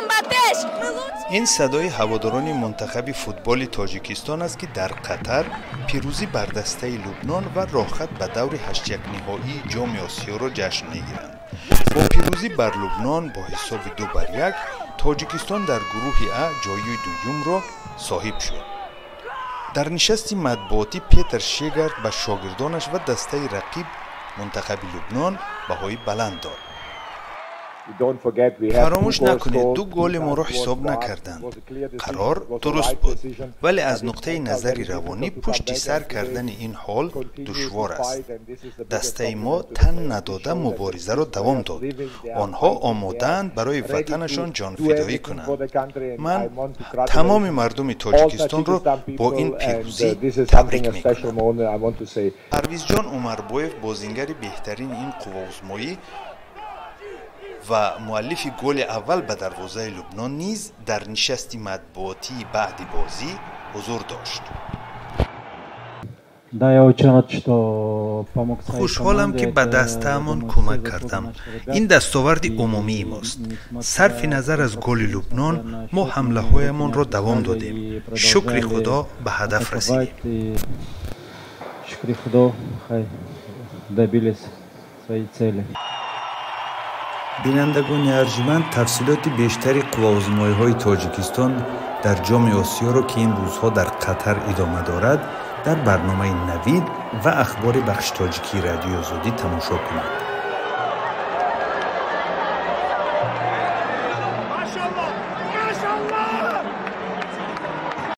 Ба пеш! Ин садои ҳаводорони мунтахаби футболи Тоҷикистон аст, ки дар Қатар пирӯзӣ бар дастаи Лубнон ва роҳхат ба даври ҳаштякниҳоии Ҷоми Осиёро ҷашн мегиранд. Бо пирӯзӣ бар Лубнон бо ҳисоби 2-1 Тоҷикистон дар гурӯҳи А ҷои дуюмро соҳиб шуд. Дар нишасти матбуотӣ Петр Шегард ба шогирдонаш ва дастаи рақиб, мунтахаби Лубнон, баҳои баланд дод. Фаромӯш накунед, ду голи моро ҳисоб накарданд. Қарор дуруст буд, вале аз нуқтаи назари равонӣ пушти сар кардани ин ҳол душвор аст. Дастаи мо тан надода муборизаро давом дод. Онҳо омодаанд барои ватанашон ҷонфидоӣ кунанд. Ман тамоми мардуми Тоҷикистонро бо ин пирӯзӣ табрик мекунам. Парвизҷон Умарбоев, бозингари беҳтарини ин қувваозмоӣ ва муаллифи голи аввал ба дарвозаи Лубнон, низ дар нишасти матбуотии баъди бозӣ ҳузур дошт. Хушҳолам, ки ба дастаамон кӯмак кардам. Ин дастоварди умумии мост. Сарфи назар аз голи Лубнон, мо ҳамлаҳоямонро давом додем. Шукри Худо, ба ҳадаф расидем. Шукри Худо, добились своей цели. Бинандагони арҷманд, тафсилоти бештари қувваозмоиҳои Тоҷикистон дар Ҷоми Осиёро, ки ин рӯзҳо дар Қатар идома дорад, дар барномаи «Навид» ва ахбори бахши тоҷикии Радиои Озодӣ тамошо кунед.